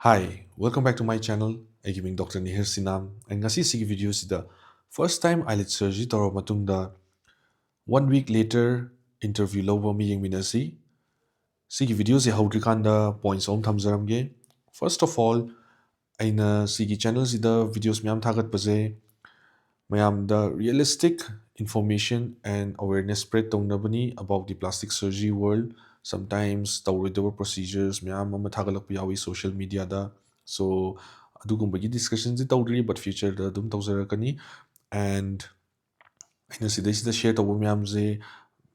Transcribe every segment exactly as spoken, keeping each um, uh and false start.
Hi, welcome back to my channel. ꯑꯩꯒꯤ ꯃꯤꯡ Doctor ꯅꯤꯍꯤꯔ ꯁꯤꯅꯥꯝ꯫ And ꯉꯁꯤ ꯁꯤꯒꯤ video ꯁꯤꯗ first time eyelid surgery ꯇꯧꯔꯕ ꯃꯇꯨꯡꯗ one week later interview ꯂꯧꯕ ꯑꯃ ꯌꯦꯡꯃꯤꯟꯅꯁꯤ꯫ ꯁꯤꯒꯤ video ꯁꯦ ꯍꯧꯗ꯭ꯔꯤꯀꯥꯟꯗ points ꯑꯍꯨꯝ ꯊꯝꯖꯔꯝꯒꯦ꯫ First of all, ꯑꯩꯅ ꯁꯤꯒꯤ channel ꯁꯤꯗ videos ꯃꯌꯥꯝ ꯊꯥꯒꯠꯄꯁꯦ ꯃꯌꯥꯝꯗ realistic information and awareness spread ꯇꯧꯅꯕꯅꯤ about the plastic surgery world. Sometimes ꯇꯧꯔꯣꯏꯗꯕ procedures ꯃꯌꯥꯝ ꯑꯃ ꯊꯥꯒꯠꯂꯛꯄ ꯌꯥꯎꯏ social media ꯗ꯫ So ꯑꯗꯨꯒꯨꯝꯕꯒꯤ discussion ꯁꯤ ꯇꯧꯗ꯭ꯔꯤ, but future ꯗ ꯑꯗꯨꯝ ꯇꯧꯖꯔꯛꯀꯅꯤ꯫ And ꯑꯩꯅ ꯁꯤꯗꯩꯁꯤꯗ share ꯇꯧꯕ ꯃꯌꯥꯝꯁꯦ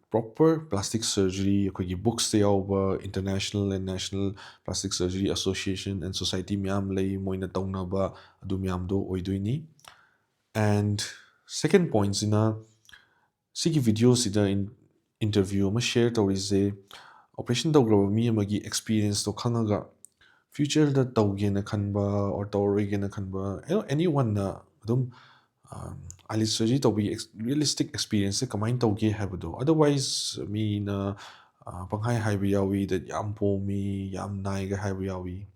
proper plastic surgery, ꯑꯩꯈꯣꯏꯒꯤ books ꯇ ꯌꯥꯎꯕ international and national plastic surgery association and society ꯃꯌꯥꯝ ꯂꯩ, ꯃꯣꯏꯅ ꯇꯧꯅꯕ ꯑꯗꯨ ꯃꯌꯥꯝꯗꯣ ꯑꯣꯏꯗꯣꯏꯅꯤ꯫ And second point ꯁꯤꯅ, ꯁꯤꯒꯤ video ꯁꯤꯗ in-, interview ꯑꯃ share ꯇꯧꯔꯤꯁꯦ operation ꯇꯧꯈ꯭ꯔꯕ ꯃꯤ ꯑꯃꯒꯤ experience ꯇꯣ ꯈꯪꯉꯒ future ꯗ ꯇꯧꯒꯦꯅ ꯈꯟꯕ or ꯇꯧꯔꯔꯣꯏꯒꯦꯅ ꯈꯟꯕ, you know, anyone ꯅ ꯑꯗꯨꯝ, um, eyelid surgery ꯇꯧꯕꯒꯤ ex-, realistic experience ꯁꯦ ꯀꯃꯥꯏꯅ ꯇꯧꯒꯦ ꯍꯥꯏꯕꯗꯣ꯫ Otherwise ꯃꯤꯅ, uh, ꯄꯪꯍꯥꯏ ꯍꯥꯏꯕ ꯌꯥꯎꯏ that ꯌꯥꯝ ꯄꯣꯝꯃꯤ, ꯌꯥꯝ ꯅꯥꯏꯒ ꯍꯥꯏꯕ ꯌꯥꯎꯏ,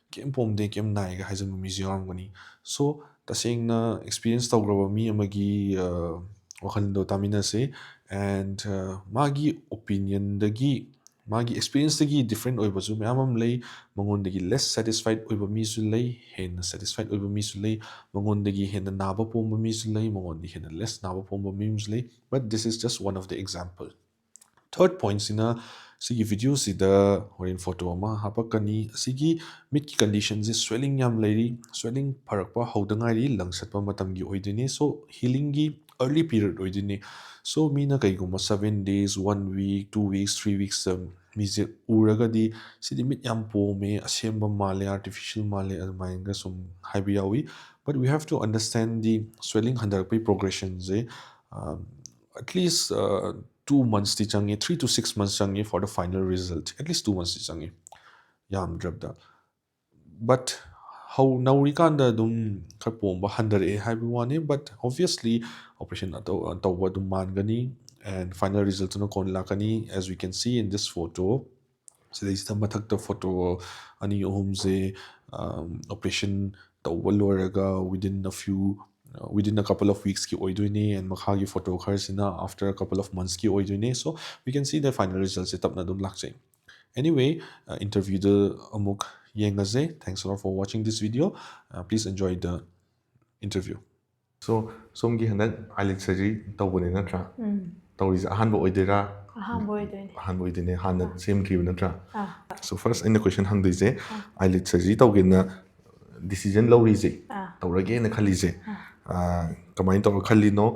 ꯀꯩꯝ ꯄꯣꯝꯗꯦ, ꯀꯩꯝ ꯅꯥꯏꯒ ꯍꯥꯏꯖꯟꯕ ꯃꯤꯁꯨ ꯌꯥꯎꯔꯝꯒꯅꯤ꯫ So ꯇꯁꯦꯡꯅ experience ꯇꯧꯈ꯭ꯔꯕ ꯃꯤ ꯑꯃꯒꯤ, uh, ꯋꯥꯈꯜꯗꯣ ꯇꯥꯃꯤꯟꯅꯁꯦ꯫ And, uh, ꯃꯥꯒꯤ opinion ꯗꯒꯤ, ꯃꯥꯒꯤ experience ꯇꯒꯤ different ꯑꯣꯏꯕꯁꯨ ꯃꯌꯥꯝ ꯑꯃ ꯂꯩ꯫ ꯃꯉꯣꯟꯗꯒꯤ less satisfied ꯑꯣꯏꯕ ꯃꯤꯁꯨ ꯂꯩ, ꯍꯦꯟꯅ satisfied ꯑꯣꯏꯕ ꯃꯤꯁꯨ ꯂꯩ꯫ ꯃꯉꯣꯟꯗꯒꯤ ꯍꯦꯟꯅ ꯅꯥꯕ ꯄꯣꯝꯕ ꯃꯤꯁꯨ ꯂꯩ, ꯃꯉꯣꯟꯗꯒꯤ ꯍꯦꯟꯅ less ꯅꯥꯕ ꯄꯣꯝꯕ ꯃꯤꯁꯨ ꯂꯩ꯫ But this is just one of the example. Third point ꯁꯤꯅ, ꯁꯤꯒꯤ video ꯁꯤꯗ ꯍꯣꯔꯦꯟ photo ꯑꯃ ꯍꯥꯄꯛꯀꯅꯤ꯫ ꯑꯁꯤꯒꯤ ꯃꯤꯠꯀꯤ condition ꯁꯦ swelling ꯌꯥꯝ ꯂꯩꯔꯤ꯫ Swelling ꯐꯔꯛꯄ ꯍꯧꯗ ꯉꯥꯏꯔꯤ, ꯂꯪꯁꯠꯄ ꯃꯇꯝꯒꯤ ꯑꯣꯏꯗꯣꯏꯅꯤ꯫ So healing ꯒꯤ early period ꯑꯣꯏꯗꯣꯏꯅꯤ꯫ So ꯃꯤꯅ ꯀꯩꯒꯨꯝꯕ seven days, one week, two weeks, three weeks ꯇ ꯃꯤꯁꯦ ꯎꯔꯒꯗꯤ ꯁꯤꯗꯤ ꯃꯤꯠ ꯌꯥꯝ ꯄꯣꯝꯃꯦ, ꯑꯁꯦꯝꯕ ꯃꯥꯜꯂꯦ, artificial ꯃꯥꯜꯂꯦ ꯑꯗꯨꯃꯥꯏꯅꯒ ꯁꯨꯝ ꯍꯥꯏꯕ ꯌꯥꯎꯏ꯫ But we have to understand the swelling ꯍꯟꯊꯔꯛꯄꯒꯤ progression say, um, at least, uh, two months T ꯆꯪꯉꯦ, three to six months ꯆꯪꯉꯦ for the final result, at least two months T ꯆꯪꯉꯦ ꯌꯥꯝꯗ꯭ꯔꯕꯗ꯫ But ꯍꯧ-, ꯅꯧꯔꯤꯀꯥꯟꯗ ꯑꯗꯨꯝ ꯈꯔ ꯄꯣꯝꯕ ꯍꯟꯊꯔꯛꯑꯦ ꯍꯥꯏꯕ ꯋꯥꯅꯤ, but obviously operation ꯑꯇꯧ-, ꯇꯧꯕ ꯑꯗꯨꯝ ꯃꯥꯟꯒꯅꯤ, and final result ꯇꯨꯅ ꯀꯣꯟꯅ ꯂꯥꯛꯀꯅꯤ, as we can see in this photo. ꯁꯤꯗꯩꯁꯤꯗ ꯃꯊꯛꯇ ꯐꯣꯇꯣ ꯑꯅꯤ ꯑꯍꯨꯝꯁꯦ ꯑꯣꯄꯔꯦꯁꯟ ꯇꯧꯕ ꯂꯣꯏꯔꯒ within a few within a couple of weeks ꯀꯤ ꯑꯣꯏꯗꯣꯏꯅꯦ, and ꯃꯈꯥꯒꯤ photo ꯈꯔꯁꯤꯅ after a couple of months ꯀꯤ ꯑꯣꯏꯗꯣꯏꯅꯦ꯫ So we can see the final result ꯁꯦ ꯇꯞꯅ ꯑꯗꯨꯝ ꯂꯥꯛꯆꯩ꯫ Anyway, interview ꯗ ꯑꯃꯨꯛ ꯌꯦꯡꯉꯁꯦ꯫ Thanks a lot for watching this video. Please enjoy the interview. So, ꯁꯣꯝꯒꯤ ꯍꯟꯗꯛ eyelid surgery ꯇꯧꯕꯅꯦ ꯅꯠꯇ꯭ꯔꯥ? ꯇꯧꯔꯤꯁꯦ ꯑꯍꯥꯟꯕ ꯑꯣꯏꯗꯣꯏꯔꯥ? ꯑꯍꯥꯟꯕ ꯑꯣꯏꯗꯣꯏꯅꯦ꯫ ꯑꯍꯥꯟꯕ ꯑꯣꯏꯗꯣꯏꯅꯦ, ꯍꯥꯟꯅ ꯁꯦꯝꯗ꯭ꯔꯤꯕ ꯅꯠꯇ꯭ꯔꯥ? ꯑꯥ So first ꯑꯩꯅ question ꯍꯪꯗꯣꯏꯁꯦ, eyelid surgery ꯇꯧꯒꯦꯅ decision ꯂꯧꯔꯤꯁꯦ, ꯑꯥ ꯇꯧꯔꯒꯦꯅ ꯈꯜꯂꯤꯁꯦ, ꯀꯃꯥꯏꯅ ꯇꯧꯔ ꯈꯜꯂꯤꯅꯣ?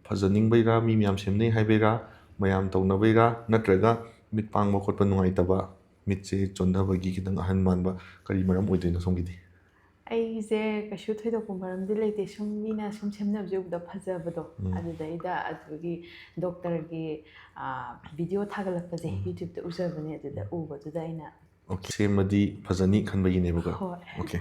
ꯐꯖꯅꯤꯡꯕꯩꯔꯥ, ꯃꯤ ꯃꯌꯥꯝ ꯁꯦꯝꯅꯩ ꯍꯥꯏꯕꯩꯔꯥ, ꯃꯌꯥꯝ ꯇꯧꯅꯕꯩꯔꯥ, ꯅꯠꯇ꯭ꯔꯒ ꯃꯤꯠ ꯄꯥꯡꯕ ꯈꯣꯠꯄ ꯅꯨꯡꯉꯥꯏꯇꯕ, ꯃꯤꯠꯁꯦ ꯆꯣꯟꯊꯕꯒꯤ ꯈꯤꯇꯪ ꯑꯍꯟ ꯃꯥꯟꯕ, ꯀꯔꯤ ꯃꯔꯝ ꯑꯣꯏꯗꯣꯏꯅꯣ ꯁꯣꯝꯒꯤꯗꯤ? ꯑꯩꯁꯦ ꯀꯩꯁꯨ ꯊꯣꯏꯗꯣꯛꯄ ꯃꯔꯝꯗꯤ ꯂꯩꯇꯦ, ꯁꯨꯝ ꯃꯤꯅ ꯁꯨꯝ ꯁꯦꯝꯅꯕꯁꯦ ꯎꯕꯗ ꯐꯖꯕꯗꯣ, ꯎꯝ꯫ ꯑꯗꯨꯗꯩꯗ ꯑꯗꯨꯒꯤ ꯗꯣꯛꯇꯔꯒꯤ video ꯊꯥꯒꯠꯂꯛꯄꯁꯦ, YouTube ꯇ ꯎꯖꯕꯅꯦ꯫ ꯑꯗꯨꯗ ꯎꯕꯗꯨꯗ ꯑꯩꯅ Okay, ꯁꯦꯝꯃꯗꯤ ꯐꯖꯅꯤ ꯈꯟꯕꯒꯤꯅꯦꯕꯀꯣ? ꯍꯣꯏ꯫ Okay,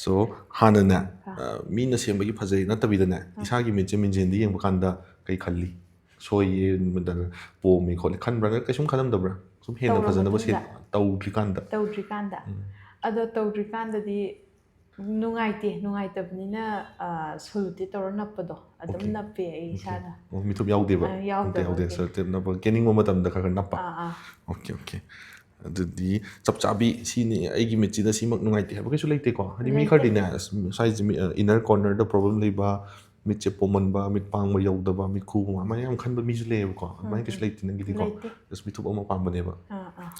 so ꯍꯥꯟꯅꯅꯦ, ꯑ, ꯃꯤꯅ ꯁꯦꯝꯕꯒꯤ ꯐꯖꯩ ꯅꯠꯇꯕꯤꯗꯅꯦ, ꯏꯁꯥꯒꯤ ꯃꯤꯠꯁꯦ ꯃꯤꯡꯖꯦꯜꯗ ꯌꯦꯡꯕ ꯀꯥꯟꯗ ꯀꯩ ꯈꯜꯂꯤ? ꯁꯣꯏꯌꯦ, ꯄꯣꯝꯃꯤ ꯈꯣꯠꯂꯤ ꯈꯟꯕ꯭ꯔꯥ? ꯀꯩꯁꯨꯝ ꯈꯜꯂꯝꯗꯕ꯭ꯔꯥ? ꯁꯨꯝ ꯍꯦꯟꯅ ꯇꯧꯔ ꯐꯖꯅꯕ ꯁꯦꯝ ꯃꯇꯨꯡꯗ? ꯇꯧꯗ꯭ꯔꯤꯀꯥꯟꯗ? ꯇꯧꯗ꯭ꯔꯤꯀꯥꯟꯗ ꯎꯝ꯫ ꯑꯗꯣ ꯇꯧꯗ꯭ꯔꯤꯀꯥꯟꯗꯗꯤ ꯅꯨꯡꯉꯥꯏꯇꯦ, ꯅꯨꯡꯉꯥꯏꯇꯕꯅꯤꯅ ꯁꯣꯂꯨꯇꯦ ꯇꯧꯔ ꯅꯞꯄꯗꯣ ꯑꯗꯨꯝ Okay. ꯅꯞꯄꯦ ꯑꯩ ꯏꯁꯥꯅ꯫ ꯑꯣ, ꯃꯤꯊꯨꯞ ꯌꯥꯎꯗꯦꯕ? ꯑ, ꯌꯥꯎꯗꯕ ꯑꯝꯇ ꯌꯥꯎꯗꯦ꯫ ꯑꯗꯨꯒꯤ꯫ Sellotape ꯅꯞꯄ, ꯀꯦꯅꯤꯡꯕ ꯃꯇꯝꯗ ꯈꯔ ꯈꯔ ꯅꯞꯄ? ꯑꯥ ꯑꯥ Okay, okay. ꯑꯗꯨꯗꯤ ꯆꯞ ꯆꯥꯕꯤ ꯁꯤꯅꯤ, ꯑꯩꯒꯤ ꯃꯤꯠꯁꯤꯗ ꯁꯤꯃꯛ ꯅꯨꯡꯉꯥꯏꯇꯦ ꯍꯥꯏꯕ ꯀꯩꯁꯨ ꯂꯩꯇꯦꯀꯣ? ꯍꯥꯏꯗꯤ ꯃꯤ ꯂꯩꯇꯦ꯫ ꯈꯔꯗꯤꯅꯦ, ꯑꯁ, ꯁ꯭ꯋꯥꯏꯁꯦ ꯃꯤ, ꯑ, inner corner ꯗ problem ꯂꯩꯕ, ꯃꯤꯠꯁꯦ ꯄꯣꯝꯃꯟꯕ, ꯃꯤꯠ ꯄꯥꯡꯕ ꯌꯧꯗꯕ, ꯃꯤꯠ ꯈꯨꯕ, ꯑꯗꯨꯃꯥꯏꯅ ꯌꯥꯝ ꯈꯟꯕ ꯃꯤꯁꯨ ꯂꯩꯌꯦꯕꯀꯣ? ꯑꯗꯨꯃꯥꯏꯅ ꯀꯩꯁꯨ ꯂꯩꯇꯦ ꯅꯪꯒꯤꯗꯤꯀꯣ? ꯂꯩꯇꯦ꯫ Just ꯃꯤꯊꯨꯞ ꯑꯃ ꯄꯥꯝꯕꯅꯦꯕ? ꯑꯥ ꯑꯥ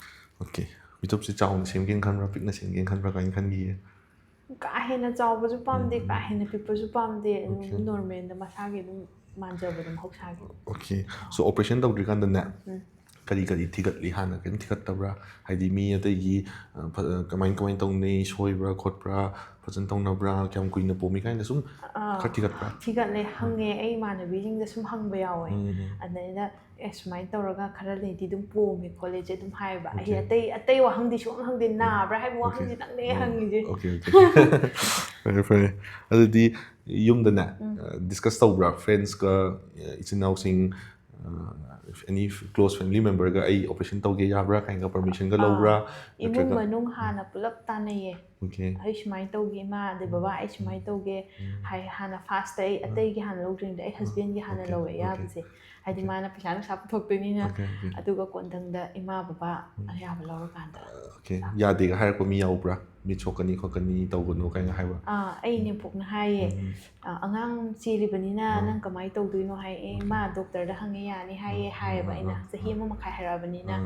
Okay. ꯃꯤꯊꯨꯞꯁꯦ ꯆꯥꯎꯅ ꯁꯦꯝꯒꯦꯅ ꯈꯟꯕ꯭ꯔꯥ, ꯄꯤꯛꯅ ꯁꯦꯝꯒꯦꯅ ꯈꯟꯕ꯭ꯔꯥ, ꯀꯃꯥꯏꯅ ꯈꯟꯈꯤꯒꯦ? ꯀꯥ ꯍꯦꯟꯅ ꯆꯥꯎꯕꯁꯨ ꯄꯥꯝꯗꯦ, ꯎꯝ, ꯀꯥ ꯍꯦꯟꯅ ꯄꯤꯛꯄꯁꯨ ꯄꯥꯝꯗꯦ, ꯑꯗꯨꯝ Okay. ꯅꯣꯔꯃꯦꯜꯗ ꯃꯁꯥꯒꯤ ꯑꯗꯨꯝ ꯃꯥꯟꯖꯕꯗꯣ ꯃꯍꯧꯁꯥꯒꯤ꯫ Okay, so operation ꯇꯧꯗ꯭ꯔꯤꯀꯥꯟꯗꯅꯦ, ꯎꯝ꯫ ꯀꯔꯤ ꯀꯔꯤ ꯊꯤꯒꯠꯂꯤ? ꯍꯥꯟꯅ ꯀꯔꯤꯝ ꯊꯤꯒꯠꯇꯕ꯭ꯔꯥ? ꯍꯥꯏꯗꯤ ꯃꯤ ꯑꯇꯩꯒꯤ, ꯑ, ꯐ-, ꯑ, ꯀꯃꯥꯏ ꯀꯃꯥꯏ ꯇꯧꯅꯩ, ꯁꯣꯏꯕ꯭ꯔꯥ ꯈꯣꯠꯄ꯭ꯔꯥ, ꯐꯖꯅ ꯇꯧꯅꯕ꯭ꯔꯥ, ꯀꯌꯥꯝ ꯀꯨꯏꯅ ꯄꯣꯝꯃꯤ ꯀꯥꯏꯅ ꯁꯨꯝ ꯑꯥ, ꯈꯔ ꯊꯤꯒꯠꯄ꯭ꯔꯥ? ꯊꯤꯒꯠꯂꯦ, ꯍꯪꯉꯦ, ꯑꯩ ꯏꯃꯥꯟꯅꯕꯤꯁꯤꯡꯗ ꯁꯨꯝ ꯍꯪꯕ ꯌꯥꯎꯋꯦ꯫ ꯎꯝ, ꯎꯝ꯫ ꯑꯗꯩꯗ ꯑꯦ ꯁꯨꯃꯥꯏꯅ ꯇꯧꯔꯒ ꯈꯔ ꯂꯩꯗꯤ ꯑꯗꯨꯝ ꯄꯣꯝꯃꯦ ꯈꯣꯠꯂꯦ ꯏꯆꯦ ꯑꯗꯨꯝ ꯍꯥꯏꯌꯦꯕ꯫ ꯑꯩ Okay. ꯑꯇꯩ ꯑꯇꯩ ꯋꯥꯍꯪꯗꯤ ꯁꯨꯡꯍꯪ ꯍꯪꯗꯦ, ꯅꯥꯕ꯭ꯔꯥ ꯍꯥꯏꯕ Okay. ꯋꯥꯍꯪꯁꯤꯗꯪꯅꯦ ꯑꯣ, ꯍꯪꯉꯤꯁꯦ꯫ okay, okay. ꯐꯔꯦ, ꯐꯔꯦ꯫ ꯑꯗꯨꯗꯤ ꯌꯨꯝꯗꯅꯦ, ꯎꯝ꯫ ꯑ, discuss ꯇꯧꯕ꯭ꯔꯥ? Friends ꯀ, ꯑ, ꯏꯆꯤꯟ ꯏꯅꯥꯎꯁꯤꯡ, ꯑꯦꯅꯤ ꯀ꯭ꯂꯣꯁ ꯐꯦꯃꯤꯂꯤ ꯃꯦꯝꯕꯔꯒ ꯑꯩ ꯑꯣꯄꯔꯦꯁꯟ ꯇꯧꯒꯦ ꯌꯥꯕ꯭ꯔꯥ ꯀꯥꯏꯅꯒ ꯄꯔꯃꯤꯁꯟꯒ ꯂꯧꯕ꯭ꯔꯥ? ꯏꯃꯨꯡ ꯃꯅꯨꯡ ꯍꯥꯟꯅ ꯄꯨꯂꯞ ꯇꯥꯟꯅꯩꯌꯦ꯫ ꯑꯣꯀꯦ꯫ ꯑꯩ ꯁꯨꯃꯥꯏꯅ ꯇꯧꯒꯦ ꯏꯃꯥ, ꯑꯗꯩ ꯕꯕꯥ ꯑꯩ ꯁꯨꯃꯥꯏꯅ ꯇꯧꯒꯦ ꯍꯥꯏ꯫ ꯍꯥꯟꯅ ꯐꯥꯔꯁꯇ ꯑꯩ ꯑꯇꯩꯒꯤ ꯍꯥꯟꯅ ꯂꯧꯗ꯭ꯔꯤꯉꯩꯗ ꯑꯩ ꯍꯁꯕꯦꯟꯒꯤ ꯍꯥꯟꯅ ꯑꯣꯀꯦ, ꯂꯧꯋꯦ ꯑꯣꯀꯦ꯫ ꯑꯌꯥꯕꯁꯦ꯫ ꯍꯥꯏꯗꯤ ꯃꯥꯅ ꯄꯩꯁꯥ ꯅꯨꯡꯁꯥ ꯄꯨꯊꯣꯛꯇꯣꯏꯅꯤꯅ꯫ Okay, okay. ꯑꯗꯨꯒ ꯀꯣꯟꯊꯪꯗ ꯏꯃꯥ ꯕꯕꯥ ꯑꯌꯥꯕ ꯂꯧꯔꯀꯥꯟꯗ꯫ ꯑꯣꯀꯦ꯫ ꯌꯥꯗꯦꯒ ꯍꯥꯏꯔꯛꯄ ꯃꯤ ꯌꯥꯎꯕ꯭ꯔꯥ? ꯃꯤꯠ ꯁꯣꯛꯀꯅꯤ ꯈꯣꯠꯀꯅꯤ ꯇꯧꯒꯅꯨ ꯀꯥꯏꯅ ꯍꯥꯏꯕ? ꯑꯥ, ꯑꯩ ꯅꯦꯝꯄꯣꯛꯅ ꯍꯥꯏꯌꯦ, "ꯑꯥ, ꯑꯉꯥꯡ ꯆꯦꯜꯂꯤꯕꯅꯤꯅ ꯅꯪ ꯀꯃꯥꯏꯅ ꯇꯧꯗꯣꯏꯅꯣ?" ꯍꯥꯏ꯫ "ꯑꯦ, ꯃꯥ ꯗꯣꯛꯇꯔꯗ ꯍꯪꯉꯦ ꯌꯥꯅꯤ ꯍꯥꯏꯌꯦ", ꯍꯥꯏꯌꯦꯕ ꯑꯩꯅ꯫ ꯆꯍꯤ ꯑꯃ ꯃꯈꯥꯏ ꯍꯥꯏꯔꯛꯑꯕꯅꯤꯅ꯫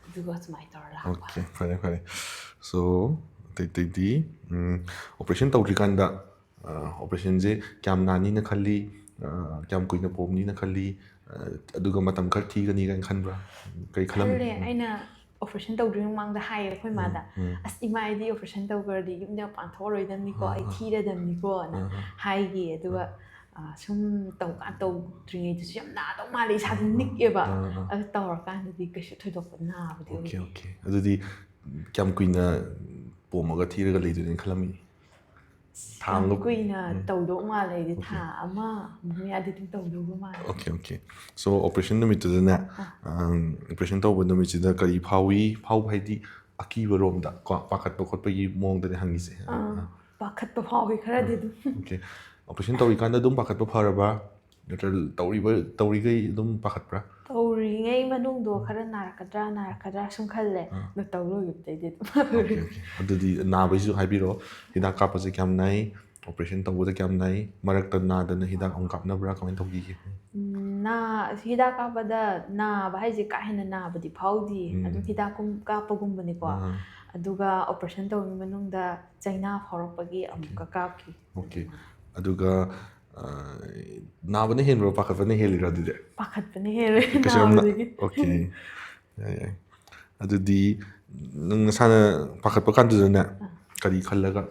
ꯑꯗꯨꯒ ꯁꯨꯃꯥꯏꯅ ꯇꯧꯔ ꯂꯥꯛꯄ꯫ ꯑꯣꯀꯦ, ꯐꯔꯦ ꯐꯔꯦ꯫ ꯁꯣ ꯑꯇꯩ ꯑꯇꯩꯗꯤ ꯑꯣꯄꯔꯦꯁꯟ ꯇꯧꯗ꯭ꯔꯤꯀꯥꯟꯗ, ꯑꯣꯄꯔꯦꯁꯟꯁꯦ ꯀꯌꯥꯝ ꯅꯥꯅꯤꯅ ꯈꯜꯂꯤ? ꯑ, ꯀꯌꯥꯝ ꯀꯨꯏꯅ ꯄꯣꯝꯅꯤꯅ ꯈꯜꯂꯤ? ꯑ, ꯑꯗꯨꯒ ꯃꯇꯝ ꯈꯔ ꯊꯤꯒꯅꯤ ꯀꯥꯏꯅ ꯈꯟꯕ꯭ꯔꯥ? ꯀꯩ ꯈꯜꯂꯝꯃꯤ? ꯈꯜꯂꯦ꯫ ꯑꯩꯅ ꯑꯣꯄꯔꯦꯁꯟ ꯇꯧꯗ꯭ꯔꯤꯉꯩ ꯃꯃꯥꯡꯗ ꯍꯥꯏꯌꯦ ꯑꯩꯈꯣꯏ ꯃꯥꯗ, "ꯑꯁ, ꯏꯃꯥ, ꯑꯩꯗꯤ ꯑꯣꯄꯔꯦꯁꯟ ꯇꯧꯈ꯭ꯔꯗꯤ ꯌꯨꯝꯗ ꯃꯄꯥꯟ ꯊꯣꯛꯑꯔꯣꯏꯗꯕꯅꯤꯀꯣ, ꯑꯩ ꯊꯤꯔꯗꯕꯅꯤꯀꯣꯅ" ꯍꯥꯏꯒꯤ꯫ ꯑꯗꯨꯒ ꯑ, ꯁꯨꯝ ꯇꯧꯀꯥꯟ ꯇꯧꯗ꯭ꯔꯤꯉꯩꯗꯁꯨ ꯌꯥꯝ ꯅꯥꯗꯧ ꯃꯥꯜꯂꯦ, ꯏꯁꯥꯁꯦ ꯅꯤꯛꯑꯦꯕ꯫ ꯑꯗꯨ ꯇꯧꯔꯀꯥꯟꯗꯗꯤ ꯀꯩꯁꯨ ꯊꯣꯏꯗꯣꯛꯄ ꯅꯥꯕꯗꯤ ꯑꯣꯀꯦ, ꯑꯣꯏꯗꯦ꯫ ꯑꯣꯀꯦ꯫ ꯑꯗꯨꯗꯤ ꯀꯌꯥꯝ ꯀꯨꯏꯅ ꯄꯣꯝꯃꯒ ꯊꯤꯔꯒ ꯂꯩꯗꯣꯏꯅꯦꯅ ꯈꯜꯂꯝꯃꯤ? ꯊꯥ ꯌꯥꯝ ꯑꯃ ꯀꯨꯏꯅ ꯇꯧꯗꯧ ꯃꯥꯜꯂꯦ ꯑꯩꯗꯤ, ꯊꯥ ꯑꯃꯃꯨꯛ ꯃꯌꯥꯗꯤ ꯑꯗꯨꯝ ꯇꯧꯗꯧꯕ ꯃꯥꯜꯂꯦ꯫ Okay, okay. ꯁꯣ ꯑꯣꯄꯔꯦꯁꯟ ꯅꯨꯃꯤꯠꯇꯨꯗꯅꯦ, ꯑꯣꯄꯔꯦꯁꯟ ꯇꯧꯕ ꯅꯨꯃꯤꯠꯁꯤꯗ ꯀꯔꯤ ꯐꯥꯎꯏ? ꯐꯥꯎꯕ ꯍꯥꯏꯗꯤ ꯑꯀꯤꯕ ꯔꯣꯝꯗ ꯀꯣ, ꯄꯥꯈꯠꯄ ꯈꯣꯠꯄꯒꯤ ꯃꯑꯣꯡꯗꯅꯦ ꯍꯪꯉꯤꯁꯦ꯫ ꯑꯥ, ꯄꯥꯈꯠꯄ ꯐꯥꯎꯋꯤ ꯈꯔꯗꯤ ꯑꯗꯨꯝ꯫ ꯑꯣꯀꯦ꯫ ꯑꯣꯄꯔꯦꯁꯟ ꯇꯧꯔꯤꯀꯥꯟꯗ ꯑꯗꯨꯝ ꯄꯥꯈꯠꯄ ꯐꯔꯕ? ꯅꯠꯇ꯭ꯔꯒ ꯇꯧꯔꯤꯕ, ꯇꯧꯔꯤꯈꯩ ꯑꯗꯨꯝ ꯄꯥꯈꯠꯄ꯭ꯔꯥ? ꯇꯧꯔꯤꯉꯩ ꯃꯅꯨꯡꯗꯣ ꯈꯔ ꯅꯥꯔꯛꯀꯗ꯭ꯔꯥ, ꯅꯥꯔꯛꯀꯗ꯭ꯔꯥ ꯁꯨꯝ ꯈꯜꯂꯦ꯫ ꯑꯗꯣ ꯇꯧ ꯂꯣꯏꯈꯤꯕꯗꯩꯗꯤ ꯑꯗꯨꯝ ꯑꯣꯀꯦ, ꯑꯣꯀꯦ꯫ ꯑꯗꯨꯗꯤ ꯅꯥꯕꯩꯁꯨ ꯍꯥꯏꯕꯤꯔꯣ꯫ ꯍꯤꯗꯥꯛ ꯀꯥꯞꯄꯁꯦ ꯀꯌꯥꯝ ꯅꯥꯏ? ꯑꯣꯄꯔꯦꯁꯟ ꯇꯧꯕꯗ ꯀꯌꯥꯝ ꯅꯥꯏ? ꯃꯔꯛꯇ ꯅꯥꯗꯅ ꯍꯤꯗꯥꯛ ꯑꯃꯨꯛ ꯀꯥꯞꯅꯕ꯭ꯔꯥ? ꯀꯃꯥꯏꯅ ꯇꯧꯈꯤꯒꯦ? ꯎꯝ, ꯅꯥ-, ꯍꯤꯗꯥꯛ ꯀꯥꯞꯄꯗ ꯅꯥꯕ ꯍꯥꯏꯁꯦ ꯀꯥ ꯍꯦꯟꯅ ꯅꯥꯕꯗꯤ ꯐꯥꯎꯗꯤꯌꯦ꯫ ꯑꯗꯨꯝ ꯍꯤꯗꯥꯛ ꯀꯨꯝ-, ꯀꯥꯞꯄꯒꯨꯝꯕꯅꯤꯀꯣ꯫ ꯑꯗꯨꯒ ꯑꯣꯄꯔꯦꯁꯟ ꯇꯧꯔꯕ ꯃꯅꯨꯡꯗ ꯆꯩꯅꯥ ꯐꯥꯎꯔꯛꯄꯒꯤ ꯑꯃꯨꯛꯀ ꯀꯥꯞꯈꯤ꯫ ꯑꯣꯀꯦ꯫ ꯑꯗꯨꯒ, ꯑ, ꯅꯥꯕꯅ ꯍꯦꯟꯕ꯭ꯔꯣ, ꯄꯥꯈꯠꯄꯅ ꯍꯦꯜꯂꯤꯔꯣ ꯑꯗꯨꯗꯤ? ꯄꯥꯈꯠꯄꯅ ꯍꯦꯜꯂꯦ ꯀꯩꯁꯨ ꯌꯥꯝꯅ, ꯅꯥꯕꯗꯒꯤ꯫ ꯑꯣꯀꯦ꯫ ꯌꯥꯏ, ꯌꯥꯏ꯫ ꯑꯗꯨꯗꯤ ꯅꯪ ꯅꯁꯥꯅ ꯄꯥꯈꯠꯄ ꯀꯥꯟꯗꯨꯗꯅꯦ, ꯀꯔꯤ ꯈꯜꯂꯒ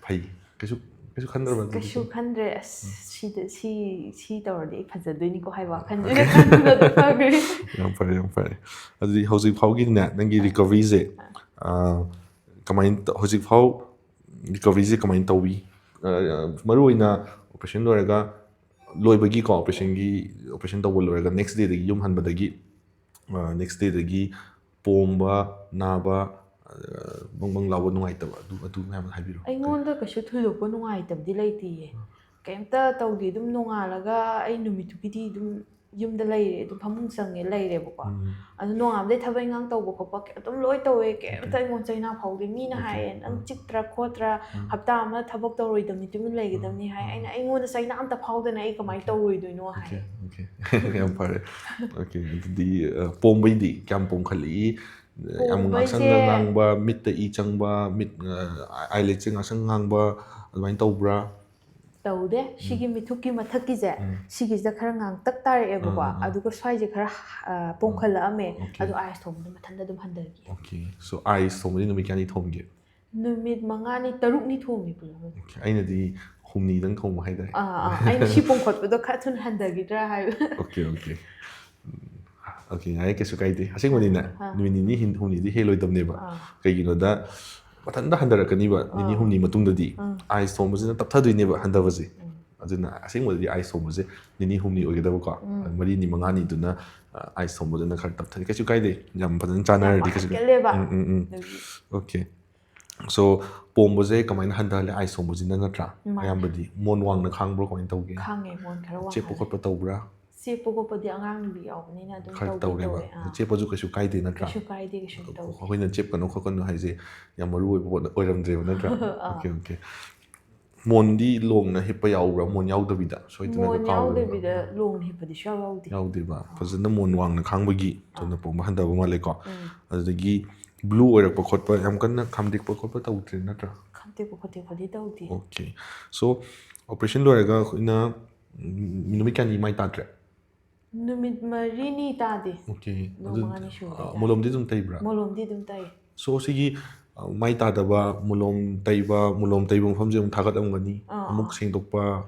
ꯐꯩ? ꯀꯩꯁꯨ, ꯀꯩꯁꯨ ꯈꯟꯗ꯭ꯔꯕ ꯑꯗꯨꯗꯤ? ꯀꯩꯁꯨ ꯈꯟꯗ꯭ꯔꯦ꯫ "ꯑꯁ, ꯁꯤꯗ, ꯁꯤ, ꯁꯤ ꯇꯧꯔꯗꯤ ꯑꯩ ꯐꯖꯗꯣꯏꯅꯤꯀꯣ" ꯍꯥꯏꯕ ꯋꯥꯈꯜꯁꯤꯅ ꯈꯟꯕꯗ ꯑꯗꯨꯝ ꯐꯈ꯭ꯔꯦ꯫ ꯌꯥꯝ ꯐꯔꯦ, ꯌꯥꯝ ꯐꯔꯦ꯫ ꯑꯗꯨꯗꯤ ꯍꯧꯖꯤꯛ ꯐꯥꯎꯒꯤꯅꯦ, ꯅꯪꯒꯤ ꯔꯤꯀꯚꯔꯤꯁꯦ, ꯑ, ꯀꯃꯥꯏꯅ ꯇ-, ꯍꯧꯖꯤꯛ ꯐꯥꯎ ꯔꯤꯀꯚꯔꯤꯁꯦ ꯀꯃꯥꯏꯅ ꯇꯧꯋꯤ? ꯑ, ꯃꯔꯨꯑꯣꯏꯅ ꯑꯣꯄꯔꯦꯁꯟ ꯂꯣꯏꯔꯒ ꯂꯣꯏꯕꯒꯤꯀꯣ, ꯑꯣꯄꯔꯦꯁꯟꯒꯤ, ꯑꯣꯄꯔꯦꯁꯟ ꯇꯧꯕ ꯂꯣꯏꯔꯒ ꯅꯦꯛꯁ ꯗꯦꯗꯒꯤ ꯌꯨꯝ ꯍꯟꯕꯗꯒꯤ, ꯅꯦꯛꯁ ꯗꯦꯗꯒꯤ ꯄꯣꯝꯕ, ꯅꯥꯕ, ꯕꯪ ꯕꯪ ꯂꯥꯎꯕ, ꯅꯨꯡꯉꯥꯏꯇꯕ, ꯑꯗꯨ ꯑꯗꯨ ꯃꯌꯥꯝ ꯍꯥꯏꯕꯤꯔꯣ꯫ ꯑꯩꯉꯣꯟꯗ ꯀꯩꯁꯨ ꯊꯣꯏꯗꯣꯛꯄ ꯅꯨꯡꯉꯥꯏꯇꯕꯗꯤ ꯂꯩꯇꯦꯌꯦ꯫ ꯀꯩꯝꯇ ꯇꯧꯗꯦ꯫ ꯑꯗꯨꯝ ꯅꯣꯡꯉꯥꯜꯂꯒ ꯑꯩ ꯅꯨꯃꯤꯠꯇꯨꯒꯤꯗꯤ ꯑꯗꯨꯝ ꯌꯨꯝꯗ ꯂꯩꯔꯦ, ꯑꯗꯨꯝ ꯐꯃꯨꯡ ꯆꯪꯉꯦ ꯂꯩꯔꯦꯕꯀꯣ꯫ ꯑꯗꯨ ꯅꯣꯡꯉꯥꯜꯂꯝꯗꯥꯏ ꯊꯕꯛ ꯏꯪꯈꯥꯡ ꯇꯧꯕ ꯈꯣꯠꯄ ꯑꯗꯨꯝ ꯂꯣꯏ ꯇꯧꯋꯦ, ꯀꯩꯝꯇ ꯑꯩꯉꯣꯟꯗ ꯆꯩꯅꯥ ꯐꯥꯎꯗꯦ꯫ ꯃꯤꯅ ꯍꯥꯏꯌꯦ, "ꯅꯪ ꯆꯤꯛꯇ꯭ꯔꯥ ꯈꯣꯠꯇ꯭ꯔꯥ, ꯍꯞꯇꯥ ꯑꯃ ꯊꯕꯛ ꯇꯧꯔꯣꯏꯗꯕꯅꯤ, ꯇꯨꯃꯤꯟ ꯂꯩꯒꯗꯕꯅꯤ" ꯍꯥꯏ꯫ ꯑꯩꯅ, "ꯑꯩꯉꯣꯟꯗ ꯆꯩꯅꯥ ꯑꯝꯇ ꯐꯥꯎꯗꯅ ꯑꯩ ꯀꯃꯥꯏꯅ ꯇꯧꯔꯣꯏꯗꯣꯏꯅꯣ?" ꯍꯥꯏ꯫ ꯑꯣꯀꯦ, ꯌꯥꯝ ꯐꯔꯦ꯫ ꯑꯣꯀꯦ, ꯑꯗꯨꯗꯤ ꯄꯣꯝꯕꯩꯗꯤ ꯀꯌꯥꯝ ꯄꯣꯝꯈꯠꯂꯛꯏ? ꯌꯥꯝ ꯉꯥꯡꯁꯪꯒ ꯉꯥꯡꯕ, ꯃꯤꯠꯇ ꯏ ꯆꯪꯕ, ꯃꯤꯠ ꯑꯥꯏꯂꯤꯠꯁꯦ ꯉꯥꯡꯁꯪ ꯉꯥꯡꯕ, ꯑꯗꯨꯃꯥꯏꯅ ꯇꯧꯕ꯭ꯔꯥ? ꯇꯧꯗꯦ꯫ ꯁꯤꯒꯤ ꯃꯤꯊꯨꯞꯀꯤ ꯃꯊꯛꯀꯤꯁꯦ, ꯁꯤꯒꯤꯁꯤꯗ ꯈꯔ ꯉꯥꯡꯇꯛ ꯇꯥꯔꯛꯑꯦꯕꯀꯣ꯫ ꯑꯗꯨꯒ ꯁ꯭ꯋꯥꯏꯁꯦ ꯈꯔ ꯄꯣꯝꯈꯠꯂꯛꯑꯝꯃꯦ꯫ ꯑꯗꯣ ꯑꯥꯏꯁ ꯊꯣꯡꯕꯗ ꯃꯊꯟꯇ ꯑꯗꯨꯝ ꯍꯟꯊꯈꯤ꯫ ꯑꯣꯀꯦ, ꯁꯣ ꯑꯥꯏꯁ ꯊꯣꯡꯕꯗꯤ ꯅꯨꯃꯤꯠ ꯀꯌꯥꯅꯤ ꯊꯣꯡꯒꯦ? ꯅꯨꯃꯤꯠ ꯃꯉꯥꯅꯤ ꯇꯔꯨꯛꯅꯤ ꯊꯣꯡꯉꯤ ꯄꯨꯂꯞ꯫ ꯑꯩꯅꯗꯤ ꯍꯨꯝꯅꯤꯗꯪ ꯊꯣꯡꯕ ꯍꯥꯏꯇꯥꯔꯦ꯫ ꯑꯥ, ꯑꯥ, ꯑꯩꯅ ꯁꯤ ꯄꯣꯝꯈꯠꯄꯗꯣ ꯈꯔ ꯊꯨꯅ ꯍꯟꯊꯈꯤꯗ꯭ꯔꯥ ꯍꯥꯏꯕ꯫ Okay, okay. ꯑꯣꯀꯦ, ꯌꯥꯏ, ꯀꯩꯁꯨ ꯀꯥꯏꯗꯦ꯫ ꯑꯁꯦꯡꯕꯅꯤꯅꯦ, ꯅꯨꯃꯤꯠ ꯅꯤꯅꯤ ꯍꯨꯝꯅꯤꯗꯤ ꯍꯦꯜꯂꯣꯏꯗꯕꯅꯦꯕ꯫ ꯀꯩꯒꯤꯅꯣꯗ, ꯃꯊꯟꯇ ꯍꯟꯊꯔꯛꯀꯅꯤꯕ ꯅꯤꯅꯤ ꯍꯨꯝꯅꯤ ꯃꯇꯨꯡꯗꯗꯤ꯫ ꯑꯥꯏꯁ ꯊꯣꯡꯕꯁꯤꯅ ꯇꯞꯊꯗꯣꯏꯅꯦꯕ ꯍꯟꯊꯕꯁꯦ꯫ ꯑꯗꯨꯅ ꯑꯁꯦꯡꯕꯗꯤ ꯑꯥꯏꯁ ꯊꯣꯡꯕꯁꯦ ꯅꯤꯅꯤ ꯍꯨꯝꯅꯤ ꯑꯣꯏꯒꯗꯕꯀꯣ꯫ ꯃꯔꯤꯅꯤ ꯃꯉꯥꯅꯤꯗꯨꯅ, ꯑ, ꯑꯥꯏꯁ ꯊꯣꯡꯕꯗꯨꯅ ꯈꯔ ꯇꯞꯊꯅꯤ꯫ ꯀꯩꯁꯨ ꯀꯥꯏꯗꯦ, ꯌꯥꯝ ꯐꯖꯅ ꯆꯥꯟꯅꯔꯗꯤ ꯀꯩꯁꯨ ꯀꯥꯏꯗꯦ꯫ ꯄꯥꯈꯠꯀꯜꯂꯦꯕ꯫ ꯎꯝ, ꯎꯝ, ꯎꯝ꯫ ꯑꯣꯀꯦ꯫ ꯁꯣ, ꯄꯣꯝꯕꯁꯦ ꯀꯃꯥꯏꯅ ꯍꯟꯊꯍꯜꯂꯦ? ꯑꯥꯏꯁ ꯊꯣꯡꯕꯁꯤꯅ ꯅꯠꯇ꯭ꯔꯥ? ꯑꯌꯥꯝꯕꯗꯤ ꯃꯣꯟ ꯋꯥꯡꯅ ꯈꯥꯡꯕ꯭ꯔꯣ, ꯀꯃꯥꯏꯅ ꯇꯧꯒꯦ? ꯈꯥꯡꯉꯦ, ꯃꯣꯟ ꯈꯔ ꯋꯥꯡꯍꯜꯂꯦ꯫ ꯆꯦꯞꯄ ꯈꯣꯠꯄ ꯇꯧꯕ꯭ꯔꯥ? ꯆꯦꯞꯄ ꯈꯣꯠꯄꯗꯤ ꯑꯉꯥꯡ ꯅꯨꯕꯤ ꯌꯥꯎꯕꯅꯤꯅ ꯑꯗꯨꯝ ꯈꯔ ꯇꯧꯗꯤ ꯇꯧꯔꯦꯕ꯫ ꯇꯧꯋꯦ꯫ ꯑꯥ꯫ ꯆꯦꯞꯄꯁꯨ ꯀꯩꯁꯨ ꯀꯥꯏꯗꯦ ꯅꯠꯇ꯭ꯔꯥ? ꯀꯩꯁꯨ ꯀꯥꯏꯗꯦ, ꯀꯩꯁꯨ ꯇꯧꯗꯦ꯫ ꯑꯩꯈꯣꯏꯅ ꯆꯦꯞꯀꯅꯨ ꯈꯣꯠꯀꯅꯨ ꯍꯥꯏꯁꯦ ꯌꯥꯝ ꯃꯔꯨ ꯑꯣꯏꯕ ꯄꯣꯠ ꯑꯣꯏꯔꯝꯗ꯭ꯔꯦꯕ ꯅꯠꯇ꯭ꯔꯥ? ꯑꯥ꯫ Okay, okay. ꯃꯣꯟꯗꯤ ꯂꯣꯡꯅ ꯍꯤꯞꯄ ꯌꯥꯎꯕ꯭ꯔꯥ? ꯃꯣꯟ ꯌꯥꯎꯗꯕꯤꯗ ꯁꯣꯏꯗꯅꯒ ꯃꯣꯟ ꯀꯥꯎꯕ꯭ꯔꯥ? ꯌꯥꯎꯗꯕꯤꯗ ꯂꯣꯡꯅ ꯍꯤꯞꯄꯗꯤ ꯁꯨꯡꯌꯥꯎ ꯌꯥꯎꯗꯦ꯫ ꯌꯥꯎꯗꯦꯕ꯫ ꯐꯖꯅ ꯃꯣꯟ ꯋꯥꯡꯅ ꯈꯥꯡꯕꯒꯤ ꯊꯨꯅ ꯄꯣꯝꯕ ꯍꯟꯊꯕ ꯃꯥꯜꯂꯦꯀꯣ꯫ ꯑꯗꯨꯗꯒꯤ ꯕ꯭ꯂꯨ ꯑꯣꯏꯔꯛꯄ ꯈꯣꯠꯄ, ꯌꯥꯝ ꯀꯟꯅ ꯈꯥꯝꯗꯦꯛꯄ ꯈꯣꯠꯄ ꯇꯧꯗ꯭ꯔꯦ ꯅꯠꯇ꯭ꯔꯥ? ꯈꯥꯝꯗꯦꯛꯄ ꯈꯣꯠꯇꯦꯛꯄꯗꯤ ꯇꯧꯗꯦ꯫ ꯑꯣꯀꯦ꯫ ꯁꯣ, ꯑꯣꯄꯔꯦꯁꯟ ꯂꯣꯏꯔꯒ ꯑꯩꯈꯣꯏꯅ, ꯎꯝ, ꯅꯨꯃꯤꯠ ꯀꯌꯥꯅꯤ ꯃꯥꯏ ꯇꯥꯗ꯭ꯔꯦ? ꯅꯨꯃꯤꯠ ꯃꯔꯤꯅꯤ ꯇꯥꯗꯦ꯫ ꯑꯣꯀꯦ꯫ ꯅꯣꯡ ꯃꯉꯥꯅꯤ ꯁꯨꯕꯗ꯫ ꯑ, ꯃꯣꯂꯣꯝꯗꯤ ꯑꯗꯨꯝ ꯇꯩꯕ꯭ꯔꯥ? ꯃꯣꯂꯣꯝꯗꯤ ꯑꯗꯨꯝ ꯇꯩ꯫ ꯁꯣ, ꯁꯤꯒꯤ, ꯑ, ꯃꯥꯏ ꯇꯥꯗꯕ, ꯃꯣꯂꯣꯝ ꯇꯩꯕ, ꯃꯣꯂꯣꯝ ꯇꯩꯕ ꯃꯐꯝꯁꯦ ꯑꯃꯨꯛ ꯊꯥꯒꯠꯂꯝꯒꯅꯤ, ꯑꯥ, ꯑꯃꯨꯛ ꯑꯥ꯫ ꯁꯦꯡꯗꯣꯛꯄ,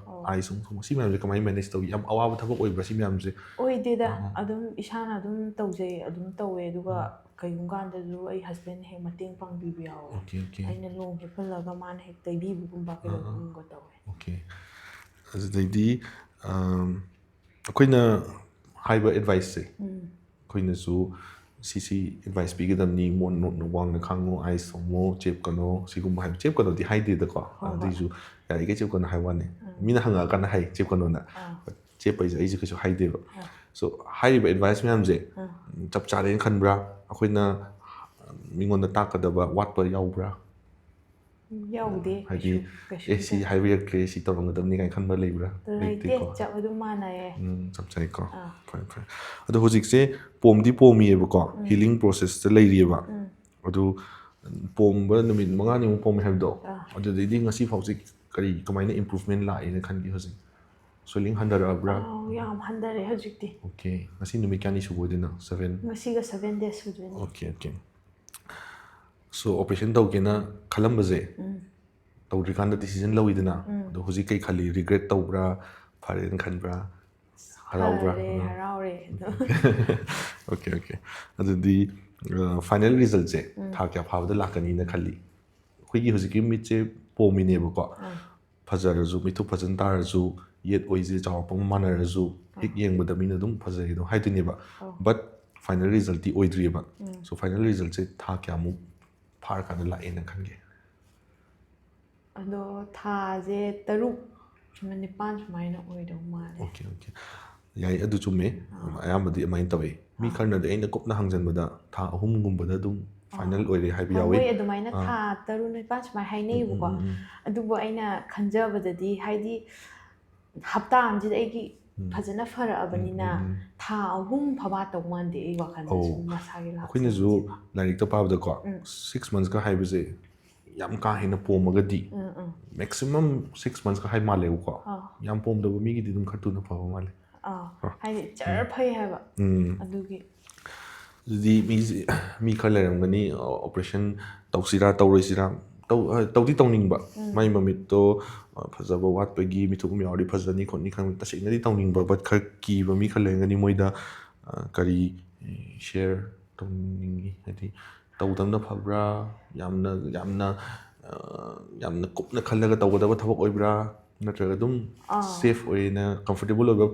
ꯑꯥꯏꯁ ꯑꯃꯨꯛ ꯊꯣꯡꯕ, ꯁꯤ ꯃꯌꯥꯝꯁꯦ ꯀꯃꯥꯏꯅ ꯃꯦꯅꯦꯖ ꯇꯧꯏ? ꯌꯥꯝ ꯑꯋꯥꯕ ꯊꯕꯛ ꯑꯣꯏꯕ꯭ꯔꯥ ꯁꯤ ꯃꯌꯥꯝꯁꯦ? ꯑꯣꯏꯗꯦꯗ, ꯑꯗꯨꯝ ꯏꯁꯥꯅ ꯑꯗꯨꯝ ꯇꯧꯖꯩ, ꯑꯗꯨꯝ ꯇꯧꯋꯦ꯫ ꯑꯗꯨꯒ ꯀꯩꯒꯨꯝꯕ ꯀꯥꯟꯗꯁꯨ ꯑꯩ ꯍꯁꯕꯦꯟꯅ ꯍꯦꯛ ꯃꯇꯦꯡ ꯄꯥꯡꯕꯤꯕ ꯌꯥꯎꯋꯦ꯫ Okay, okay. ꯑꯩꯅ ꯂꯣꯡ ꯍꯤꯞꯍꯜꯂꯒ ꯃꯥꯅ ꯍꯦꯛ ꯇꯩꯕꯤꯕꯒꯨꯝꯕ ꯀꯩꯗꯧꯕꯒꯨꯝꯕ ꯇꯧꯋꯦ꯫ ꯑꯣꯀꯦ꯫ ꯑꯗꯨꯗꯩꯗꯤ, ꯑꯩꯈꯣꯏꯅ ꯍꯥꯏꯕ ꯑꯦꯗꯚꯥꯏꯁꯁꯦ, ꯑꯩꯈꯣꯏꯅꯁꯨ ꯁꯤꯁꯤ ꯑꯦꯗꯚꯥꯏꯁ ꯄꯤꯒꯗꯕꯅꯤ, ꯃꯣꯟ ꯋꯥꯡꯅ ꯈꯥꯡꯉꯣ, ꯑꯥꯏꯁ ꯊꯝꯃꯣ, ꯆꯦꯞꯀꯅꯣ, ꯁꯤꯒꯨꯝꯕ ꯍꯥꯏꯕ, ꯆꯦꯞꯀꯅꯣꯗꯤ ꯍꯥꯏꯗꯦꯗꯀꯣ꯫ ꯍꯣꯏ, ꯍꯣꯏ꯫ ꯑꯗꯨꯏꯁꯨ ꯌꯥꯔꯤꯈꯩ ꯆꯦꯞꯀꯅꯣ ꯍꯥꯏꯕ ꯋꯥꯅꯤ꯫ ꯃꯤꯅ ꯍꯪꯉꯛꯑꯀꯥꯟꯗ ꯍꯥꯏ ꯆꯦꯞꯀꯅꯣꯅ꯫ ꯑꯥ꯫ ꯆꯦꯞꯄ ꯍꯥꯏꯁꯦ ꯑꯩꯁꯦ ꯀꯩꯁꯨ ꯍꯥꯏꯗꯦꯕ꯫ ꯑꯥ꯫ So, ꯍꯥꯏꯔꯤꯕ ꯑꯦꯗꯚꯥꯏꯁ ꯃꯌꯥꯝꯁꯦ, ꯑꯥ꯫ ꯆꯞ ꯆꯥꯔꯦꯅ ꯈꯟꯕ꯭ꯔꯥ? ꯑꯩꯈꯣꯏꯅ ꯃꯤꯉꯣꯟꯗ ꯇꯥꯛꯀꯗꯕ ꯋꯥꯠꯄ ꯌꯥꯎꯕ꯭ꯔꯥ? ꯌꯥꯎꯗꯦ, ꯍꯥꯏꯗꯤ, ꯀꯩꯁꯨ, ꯀꯩꯁꯨ "ꯑꯦ, ꯁꯤ ꯌꯥꯎꯗꯦ꯫ ꯍꯥꯏꯕ ꯌꯥꯗ꯭ꯔꯦ, ꯁꯤ ꯇꯧꯔꯝꯒꯗꯕꯅꯤ" ꯀꯥꯏꯅ ꯈꯟꯕ ꯂꯩꯕ꯭ꯔꯥ? ꯂꯩꯇꯦ, ꯂꯩꯇꯦꯀꯣ? ꯆꯞ ꯑꯗꯨꯝ ꯃꯥꯟꯅꯩꯌꯦ꯫ ꯎꯝ, ꯆꯞ ꯆꯥꯏꯀꯣ꯫ ꯑꯥ꯫ ꯐꯔꯦ, ꯐꯔꯦ꯫ ꯑꯗꯣ ꯍꯧꯖꯤꯛꯁꯦ ꯄꯣꯝꯗꯤ ꯄꯣꯝꯃꯤꯌꯦꯕꯀꯣ, ꯎꯝ꯫ ꯍꯤꯂꯤꯡ ꯄ꯭ꯔꯣꯁꯦꯁꯇ ꯂꯩꯔꯤꯑꯕ꯫ ꯎꯝ꯫ ꯑꯗꯨ ꯄꯣꯝꯕ ꯅꯨꯃꯤꯠ ꯃꯉꯥꯅꯤꯃꯨꯛ ꯄꯣꯝꯃꯦ ꯍꯥꯏꯕꯗꯣ, ꯑꯥ꯫ ꯑꯗꯨꯗꯩꯗꯤ ꯉꯁꯤ ꯐꯥꯎꯁꯤ ꯀꯔꯤ, ꯀꯃꯥꯏꯅ ꯏꯝꯄ꯭ꯔꯨꯚꯃꯦꯟ ꯂꯥꯛꯑꯦꯅ ꯈꯟꯒꯦ ꯍꯧꯖꯤꯛ? ꯁ꯭ꯋꯦꯂꯤꯡ ꯍꯟꯊꯔꯛꯑꯕ꯭ꯔꯥ? ꯑꯥ, ꯌꯥꯝ ꯍꯟꯊꯔꯦ ꯍꯧꯖꯤꯛꯇꯤ꯫ ꯑꯣꯀꯦ꯫ ꯉꯁꯤ ꯅꯨꯃꯤꯠ ꯀꯌꯥꯅꯤ ꯁꯨꯕ ꯑꯣꯏꯗꯣꯏꯅꯣ? ꯁꯚꯦꯟ? ꯉꯁꯤꯒ ꯁꯚꯦꯟ ꯗꯦꯖ ꯁꯨꯗꯣꯏꯅꯦ꯫ Okay, okay. So, ꯑꯣꯄꯔꯦꯁꯟ ꯇꯧꯒꯦꯅ ꯈꯜꯂꯝꯕꯁꯦ, ꯎꯝ꯫ ꯇꯧꯗ꯭ꯔꯤꯀꯥꯟꯗ ꯗꯤꯁꯤꯖꯟ ꯂꯧꯋꯤꯗꯅ, ꯎꯝ꯫ ꯑꯗꯣ ꯍꯧꯖꯤꯛ ꯀꯩ ꯈꯜꯂꯤ? ꯔꯤꯒ꯭ꯔꯦꯠ ꯇꯧꯕ꯭ꯔꯥ? ꯐꯔꯦꯅ ꯈꯟꯕ꯭ꯔꯥ? ꯍꯔꯥꯎꯕ꯭ꯔꯥ? ꯐꯔꯦ, ꯎꯝ꯫ ꯍꯔꯥꯎꯔꯦ ꯑꯗꯣ꯫ Okay, okay. ꯑꯗꯨꯗꯤ, ꯑ, ꯐꯥꯏꯅꯦꯜ ꯔꯤꯖꯜꯁꯦ ꯎꯝ꯫ ꯊꯥ ꯀꯌꯥ ꯐꯥꯕꯗ ꯂꯥꯛꯀꯅꯤꯅ ꯈꯜꯂꯤ? ꯑꯩꯈꯣꯏꯒꯤ ꯍꯧꯖꯤꯛꯀꯤ ꯃꯤꯠꯁꯦ ꯄꯣꯝꯃꯤꯅꯦꯕꯀꯣ꯫ ꯑꯥ꯫ ꯐꯖꯔꯁꯨ, ꯃꯤꯠꯊꯨꯞ ꯐꯖꯅ ꯇꯥꯔꯁꯨ, ꯌꯦꯠ ꯑꯣꯏꯁꯦ ꯆꯥꯎꯔꯛꯄ ꯃꯥꯟꯅꯔꯁꯨ, ꯍꯦꯛ ꯑꯥ꯫ ꯌꯦꯡꯕꯗ ꯃꯤꯅ ꯑꯗꯨꯝ ꯐꯖꯩ ꯑꯗꯨꯝ ꯍꯥꯏꯗꯣꯏꯅꯦꯕ꯫ ꯑꯧ꯫ But ꯐꯥꯏꯅꯦꯜ ꯔꯤꯖꯜꯇꯤ ꯑꯣꯏꯗ꯭ꯔꯤꯑꯕ꯫ ꯎꯝ꯫ So, ꯐꯥꯏꯅꯦꯜ ꯔꯤꯖꯜꯁꯦ ꯊꯥ ꯀꯌꯥꯃꯨꯛ ꯐꯥꯔꯀꯥꯟꯗ ꯂꯥꯛꯑꯦꯅ ꯈꯟꯒꯦ? ꯑꯗꯣ ꯊꯥꯁꯦ ꯇꯔꯨꯛ, ꯁꯨꯃꯥꯏꯅ ꯅꯤꯄꯥꯟ ꯁꯨꯃꯥꯏꯅ ꯑꯣꯏꯗꯧ ꯃꯥꯜꯂꯦ꯫ Okay, okay. ꯌꯥꯏ, ꯑꯗꯨ ꯆꯨꯝꯃꯦ꯫ ꯑꯥ꯫ ꯑꯌꯥꯝꯕꯗꯤ ꯑꯗꯨꯃꯥꯏꯅ ꯇꯧꯋꯤ꯫ ꯃꯤ ꯑꯥ꯫ ꯈꯔꯅꯗꯤ ꯑꯩꯅ ꯀꯨꯞꯅ ꯍꯪꯖꯟꯕꯗ ꯊꯥ ꯑꯍꯨꯝꯒꯨꯝꯕꯗ ꯑꯗꯨꯝ ꯑꯥ꯫ ꯐꯥꯏꯅꯦꯜ ꯑꯣꯏꯔꯦ ꯍꯥꯏꯕ ꯑꯥ, ꯌꯥꯎꯋꯤ꯫ ꯃꯣꯏ ꯑꯗꯨꯃꯥꯏꯅ ꯑꯥ꯫ ꯊꯥ ꯇꯔꯨꯛ ꯅꯤꯄꯥꯟ ꯁꯨꯃꯥꯏꯅ ꯎꯝ, ꯎꯝ, ꯍꯥꯏꯅꯩꯌꯦꯕꯀꯣ꯫ ꯎꯝ, ꯎꯝ꯫ ꯑꯗꯨꯕꯨ ꯑꯩꯅ ꯈꯟꯖꯕꯗꯗꯤ, ꯍꯥꯏꯗꯤ, ꯍꯞꯇꯥ ꯑꯃꯁꯤꯗ ꯑꯩꯒꯤ ꯎꯝ꯫ ꯐꯖꯅ ꯐꯔꯛꯑꯕꯅꯤꯅ ꯎꯝ, ꯎꯝ, ꯎꯝ꯫ ꯊꯥ ꯑꯍꯨꯝ ꯐꯕꯥꯠꯇꯧ ꯃꯥꯟꯗꯦ ꯑꯩ ꯋꯥꯈꯜꯗ ꯑꯧ꯫ ꯁꯨꯝ ꯃꯁꯥꯒꯤ ꯂꯥꯛꯆꯕꯁꯦ꯫ ꯑꯩꯈꯣꯏꯅꯁꯨ ꯂꯥꯏꯔꯤꯛꯇ ꯄꯥꯕꯗꯀꯣ, ꯎꯝ꯫ Six monthsꯀ ꯍꯥꯏꯕꯁꯦ ꯌꯥꯝ ꯀꯥ ꯍꯦꯟꯅ ꯄꯣꯝꯃꯒꯗꯤ, ꯎꯝ, ꯎꯝ꯫ Maximum six monthsꯀ ꯍꯥꯏ ꯃꯥꯜꯂꯦꯕꯀꯣ꯫ ꯑꯥ꯫ ꯌꯥꯝ ꯄꯣꯝꯗꯕ ꯃꯤꯒꯤꯗꯤ ꯑꯗꯨꯝ ꯈꯔ ꯊꯨꯅ ꯐꯕ ꯃꯥꯜꯂꯦ꯫ ꯑꯥ, ꯑꯥ꯫ ꯍꯥꯏꯗꯤ ꯖꯔ ꯎꯝ꯫ ꯐꯩ ꯍꯥꯏꯕ꯫ ꯎꯝ꯫ ꯑꯗꯨꯒꯤ꯫ ꯑꯗꯨꯗꯤ ꯃꯤꯁꯦ, ꯃꯤ ꯈꯔ ꯂꯩꯔꯝꯒꯅꯤ, ꯑꯣꯄꯔꯦꯁꯟ ꯇꯧꯁꯤꯔꯥ ꯇꯧꯔꯣꯏꯁꯤꯔꯥ, ꯇꯧ-, ꯑ, ꯇꯧꯗꯤ ꯇꯧꯅꯤꯡꯕ꯫ ꯎꯝ꯫ ꯃꯥꯏ ꯃꯃꯤꯠꯇꯣ, ꯑ, ꯐꯖꯕ ꯋꯥꯠꯄꯒꯤ, ꯃꯤꯊꯨꯞ ꯑꯃ ꯌꯥꯎꯔꯗꯤ ꯐꯖꯅꯤ ꯈꯣꯠꯅꯤ ꯈꯟꯕ, ꯇꯁꯦꯡꯅꯗꯤ ꯇꯧꯅꯤꯡꯕ, but ꯈꯔ ꯀꯤꯕ ꯃꯤ ꯈꯔ ꯂꯩꯔꯝꯒꯅꯤ꯫ ꯃꯣꯏꯗ, ꯑ, ꯀꯔꯤ, ꯑ, ꯁꯤꯌꯔ ꯇꯧꯅꯤꯡꯉꯤ? ꯍꯥꯏꯗꯤ, ꯇꯧꯗꯕꯅ ꯐꯕ꯭ꯔꯥ? ꯌꯥꯝꯅ, ꯌꯥꯝꯅ, ꯑ, ꯌꯥꯝꯅ ꯀꯨꯞꯅ ꯈꯜꯂꯒ ꯇꯧꯒꯗꯕ ꯊꯕꯛ ꯑꯣꯏꯕ꯭ꯔꯥ? ꯅꯠꯇ꯭ꯔꯒ ꯑꯗꯨꯝ ꯑꯥ꯫ ꯁꯦꯐ ꯑꯣꯏꯅ ꯀꯝꯐꯣꯔꯇꯦꯕꯜ ꯑꯣꯏꯕ